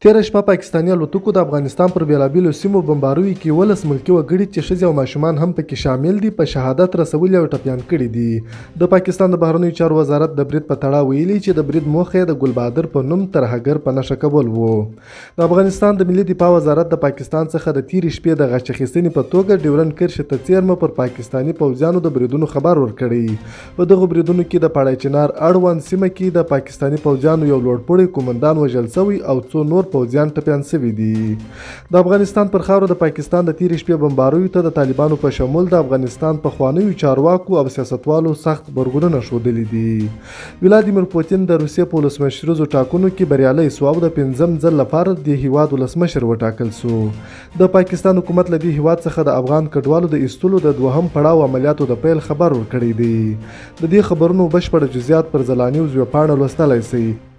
تېره شپه پاکستاني الوتکو د افغانستان پر بېلابېلو سیمو بمباریو کې 11 ملکي وګړي چې ښځې او ماشومان هم پکې شامل دي په شهادت رسولي او ټپیان کړي دي. د پاکستان د بهرنیو چارو وزارت د برید په تړاو ویلي چې د برید موخه یې د ګلبهادر په نوم ترهګر په نښه کول وو. د افغانستان د ملي دفاع وزارت د پاکستان څخه د تېرې شپې د غچ اخیستنې په توګه ډیورنډ کرښې ته څېرمه پر پاکستاني پوځیانو د بریدونو خبر ورکړی. په دغو بریدونو کې د پاړای چنار اړوند سیمه کې د پاکستاني پوځیانو یو لوړپوړی قومندان وژل شوی او څو نور پوځیان ټپیان شوي دي. د افغانستان پر خاوره د پاکستان د تېرې شپې بمباریو ته د طالبانو په شمول د افغانستان پخوانیو چارواکو او سیاستوالو سخت غبرګونونه ښودلي دي. ولادیمیر پوتین د روسیې په ولسمشریزو ټاکنو کې بریالی شو او د پنځم ځل لپاره د دې هیواد ولسمشر وټاکل شو. د پاکستان حکومت له دې هیواد څخه د افغان کډوالو د ایستلو د دوهم پړاو عملیاتو د پیل خبر ورکړی دی. د دې خبرونو بشپړ جزئیات پر ځلانیوز ویبپاڼه لوستلی شئ.